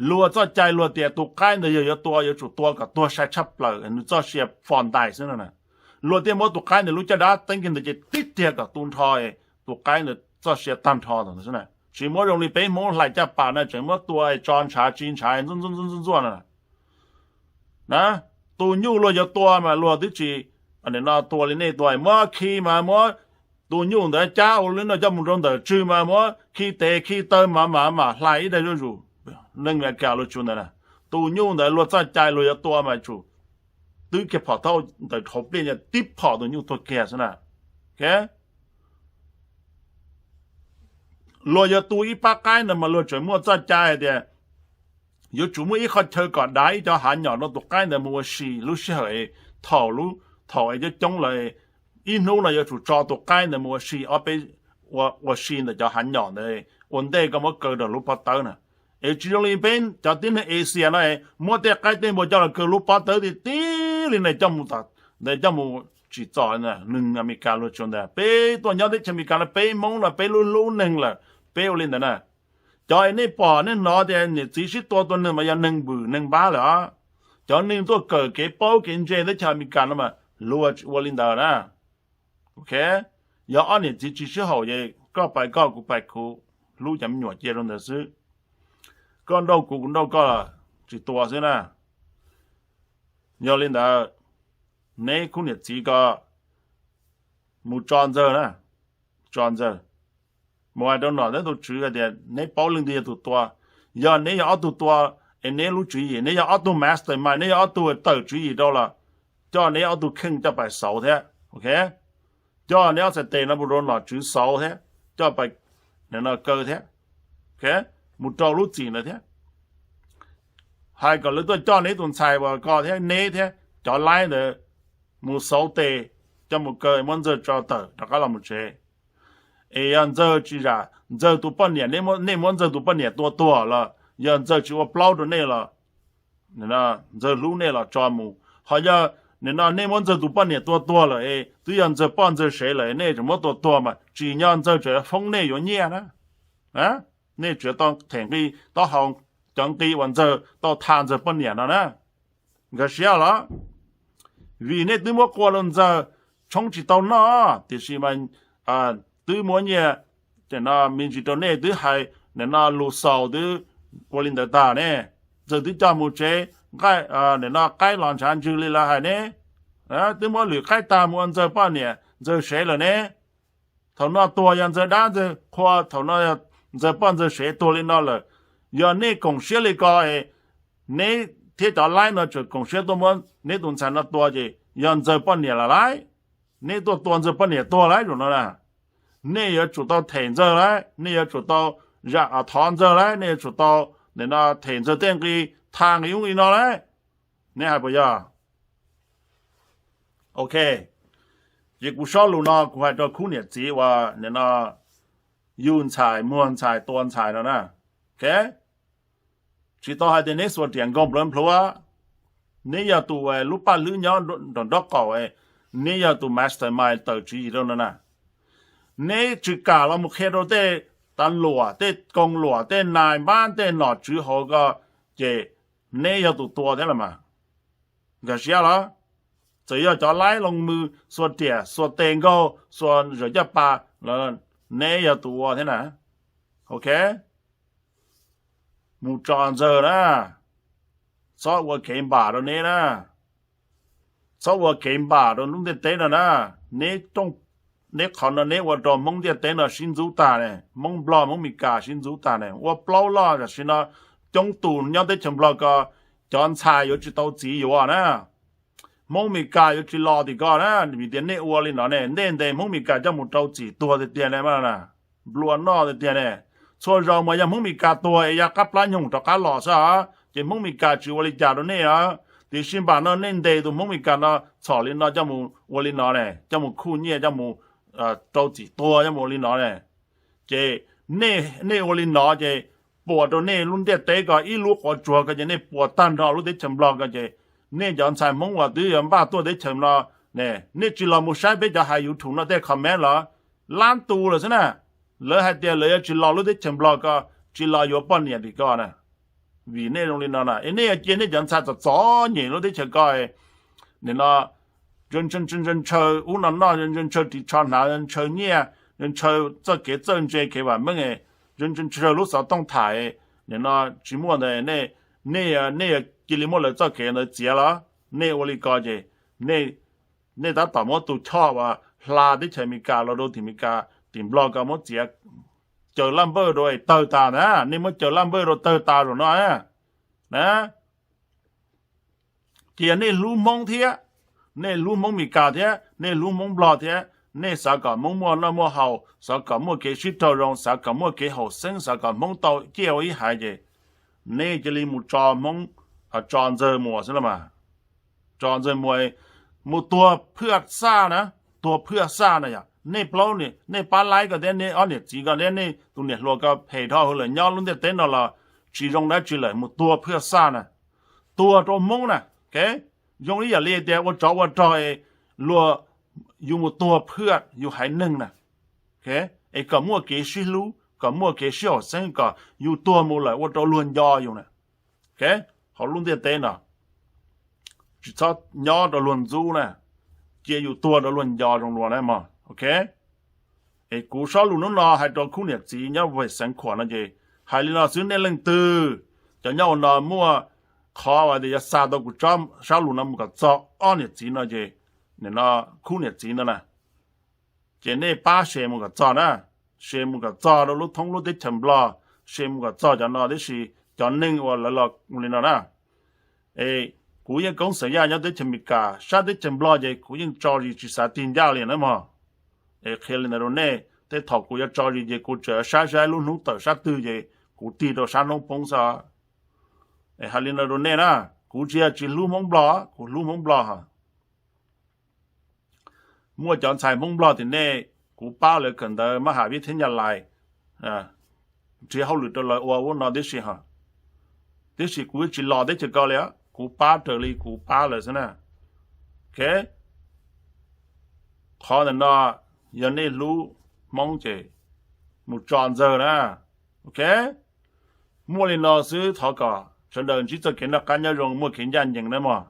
Luag txoj cai luag tias tus qaib ntawd yog yuav tua yuav tsum tua kom tuag sai tshaj plaws, nws txoj sia fo ntais xwb no na. Luag thiaj muab tus qaib ntawd lub caj dab teeb kiag ntawd ces tib tiag kom tu nrho, tus qaib ntawd txoj sia tag nrho ntawd xwb na. Tsis muab zoo li peb Hmoob hlais caj pas na, tseem muab tua tso ntshav tsis ntshav ntxuaj ntxuaj ntxuaj ntxuaj na. Na, tus nyuj luag yuav tua mas luag twb tsis no tua li nej tua, muab khi mas muab tus nyuj ntawd cab ua li no coj mus rau ntawm tswg mas muab khi tes khi taw mas mam mam hlais ib daig zuj zus. Neeg Amelikas luag tsuas ntawd na, tus nyuj ntawd luag txoj cai luag yuav tua mas tsum twb kiag phom thauj ntawm hauv pliaj tib phom tus nyuj tuag kiag xwb na. Luag yuav tu ib pab qaib ntawd mas luag tseem muaj txoj cai hais tias yuav tsum muaj ib qhov chaw kom dav ib cov hav nyom rau tus qaib ntawd mus ua si lub sij hawm thaum, thaum es coob coob lawm, ib hnub no yuav tsum tso tus qaib ntawd mus ua si ob peb, ua si ntawm cov hav nyom ntawd ua ntej koj muab kaw rau lub pob tawb na. Es tsis zoo li peb cov tib neeg Asia no muab tej qaib tej npua coj los kaw lub pob tawb tib tib li na coj mus tom ntawd coj mus tsim txom neeg Amelikas luag tsuas ntawd. Peb tuaj nyob teb chaws Amelikas no peb Hmoob no peb lub hlub neeg lawm peb ua li ntawd na. Cov es nej pom nej hnov tias niam txiv sib tua tua neeg mas yog neeg vwm neeg npab lawm os. Cov neeg tuaj kawm kev paub kev ntse teb chaws Amelikas no mas luag tsis ua li ntawd na. Ok, yog ob niam txiv tsis sib haum ces koj pais koj kuv pais kuv, hlub cov me nyuam cia rau ntawd xwb. Koj nrauj kuv kuv nrauj koj los tsis tua xwb na. Yog li ntawd, neb khub niam txiv ko mus tso Ntxawg na, tso Ntxawg. Mus hais rau nom neb tus tswv hais tias neb paub leej twg yog tus tua. Yog neb yog ob tug tua, es neb lub tswv yim, neb yog ob tug mastermind, neb yog ob tug tawm tswv yim rau los coj neb ob tug kheej coj pais xauv thiab. Ok, coj neb ob txhais tes no mus rau nom tswv xauv thiab, coj pais no kaw thiab. Ok, mus rau lub txim ntawd thiab. Hais kom lawv tuaj coj neb tus ntxhais uas ko thiab neb thiab cov laib ntawd mus xauv tes, coj mus kaw, muab Ntxawg tso tawm rov qab los mus tsev. Es yog Ntxawg tsis zam Ntxawg tus poj niam, nej muab Ntxawg tus poj niam tua tuag los yog Ntxawg tsis ua plaub rau nej los, Ntxawg hlub nej los tso mus. Ho yog nim no nej muab Ntxawg tus poj niam tua tuag lawm es twb yog Ntxawg poj Ntxawg sev lawm, nej tseem muab tua tuag mas tsim nyog Ntxawg tseem foob nej yuav nyiaj na. Nej tseem tau them nqi taub hau, cov nqi uas Ntxawg tau tha Ntxawg poj niam no na. Nkag siab los? Vim nej twb muab qua rau Ntxawg, tshoob tsis tau noj, tiam sis mas twb muab nyiaj, nim no me ntsis rau nej twb hais, nim no lus xaus twb ua li ntawd tag ne. Ntxawg twb coj mus tsev, nim no qaib los ntshav ntswg li lawv hais ne. Twb muab lwm qaib tag mus ua Ntxawg poj niam Ntxawg sev lawm ne. Thaum no tuag yog Ntxawg dab Ntxawg qhua, thaum no yog Ntxawg poj Ntxawg sev tuag li no lawm. Yog nej koom siab li ko, neb thiab cov laib no tseem koom siab tuaj muab neb tus ntxhais no tua ces yog Ntxawg poj niam lawm lauj. Neb tuaj tua Ntxawg poj niam tuag lauj zaum no na. Nej yuav tsum tau them Ntxawg lauj, nej yuav tsum tau zam thov Ntxawg lauj, nej yuav tsum tau, nim no them Ntxawg tej nqi, tha nqi ub nqi no lauj. Neb hais puas yog? Ok, ces kuv sob lus no kuv hais rau khub niam txiv uas nim no yug ntxhais muag ntxhais tua ntxhais no na. Ok, tsis tau hais tias neb xuas riam nkaug nplawv nplhuav, neb yog tus lub paj hlwb nyob nraum nraub qaum, neb yog tus mastermind tawm tswv yim rau no na. Neb tsis kam los mus qhia rau tej tas luam, tej koos luam, tej nais npab, tej nom tswv hauv ko, ces neb yog tus tua thiab los mas. Nkag siab los? Txawm yog cov laib loo mws xuas riam xuas tes nkaug xuas zawm caj pas, neb yog tus ua thiab na. Ok, mus tso Ntxawg na, txhob ua kev npam rau neb na, txhob ua kev npam rau lub ntiaj teb no na. Neb, neb qhov no neb ua rau Hmoob ntiaj teb no sib ntxub tag ne, Hmoob Nplog Hmoob Meskas sib ntxub tag ne. Ua plaub loj tam sim no coob tus nyob teb chaws Nplog ko, cov ntxhais yuav tsis tau txiv yuav na. Hmoob Meskas yuav tsis los tim ko na, vim tias nej ua li no ne, nej ntes Hmoob Meskas coj mus rau txim tuag tiag tiag ne, nplua noj tiag tiag ne. Txhua zaus mas yog Hmoob Meskas tuag es ya qab plab nyoog rov qab los xwb os, ces Hmoob Meskas tsis ua li cas rau nej os. Tiam sis npam no nej ntes tus Hmoob Meskas no txhom li no coj mus ua li no ne, coj mus khuj nyiaj, coj mus rau txim tuag, coj mus ua li no ne. Ces nej, nej ua li no ces puas rau nej lub ntiaj teb ko ib lub quav tsuag ko ces nej puas tag nrho lub teb chaws Nplog ko ces nej cov ntxhais Hmoob uas twb yuav npaj tuaj teb chaws no ne, nej tsis los mus saib peb cov hais YouTube no tej comment los lab tu lawm xwb na. Lawv hais tias lawv yuav tsis los lub teb chaws Nplog ko, tsis los yuav poj niam tim ko na. Vim nej zoo li no na es nej yuav cia nej cov ntxhais txom txom nyem lub teb chaws ko, nim no ntshaw ub no noj, ntshaw ris tsho hnav, ntshaw nyiaj, ntshaw txoj kev txawj ntse kev vam meej, ntshaw lub xov tooj tham, nim no tsis muaj ntawd, nej, nej yuav cia li muab lawv txoj kev ntawd txiav los? Nej ua li ko ces nej, nej tab tom muab tus choj uas hla teb chaws Amelikas los rau tim Amelikas, tim Nplog ko muab txiav, caws laj npawj rau es tawg tas na, nej muab caws laj npawj rau tawg tas zaum no na. Cia nej hlub Hmoob thiab, nej hlub Hmoob Meskas thiab, nej hlub Hmoob Nplog thiab, nej xav kom Hmoob muaj noj muaj haus, xav kom muaj kev sib raug zoo, xav kom muaj kev haum xeeb, xav kom Hmoob tau ciaj ua ib haiv ces nej cia li mus tso Hmoob, tso Ntxawg Muas xwb los mas. Tso Ntxawg Muas mus tuag phwj xaj na, tuag phwj xaj na yom. Nej plaub, nej pab laib ko thiab nej ob niam txiv ko thiab nej tus niam hluas ko phem dhau hwv lawm, nyob lub ntiaj teb no los tsis zoo dab tsi lawm, mus tuag phwj xaj na. Tuag rau Hmoob na. Zoo ib yam li tias ua tsov ua rog, luag, yus mus tuag phwj yus haiv neeg na. Es kom muaj kev sib hlub, kom muaj kev sib haum xeeb, kom yus tuag mus lawm ua rau luag nco yus na. Hauv lub ntiaj teb no tsis txhob nyob rau luag ntxub na, cia yus tuag rau luag nco zoo dua na mog. Ok, es kuv sob lus hnub no hais rau khub niam txiv nyob Vej Xeev Khuam no ces hais li no xwb, nej leej twg cov nyob ua no muaj qhov uas tias yuav xa tau kuv sob lus no mus kom txog ob niam txiv no ces, nim no khub niam txiv no na, ces nej pab share mus kom txog na, share mus kom txog rau lub thoob lub teb chaws Nplog, share mus kom txog cov no tib si, cov neeg uas lawv los li no na. Es kuv yeej koob xeem yaj nyob teb chaws Amelikas, sab teb chaws Nplog ces kuv yeej tso zis tsis xav tig ncaj li na mog. Es qhia li ntawd rau nej, tej thaum kuv yuav tso zis ces kuv tseem saib saib lub hnub tawm sab twg ces kuv tig rau sab hnub poob xwb. Es hais li ntawd rau nej na, kuv tsis yog tsis hlub Hmoob Nplog, kuv hlub Hmoob Nplog. Muaj cov ntxhais Hmoob Nplog tim nej, kuv pab lawv kawm ntawv maj ham vib thiab nyaj lais, nrhiav hauj lwm rau lawv ua ub no tib si ho. Tiam sis kuv tsis los teb chaws ko li, kuv pab raws li kuv pab lawv xwb na. Ok, qhov ntawm no yog nej hlub Hmoob ces mus tso Ntxawg na. Ok, muaj li no xwb, thov kom sawv daws ntsib txoj kev noj qab nyob zoo, muaj kev ncaj ncees na mog.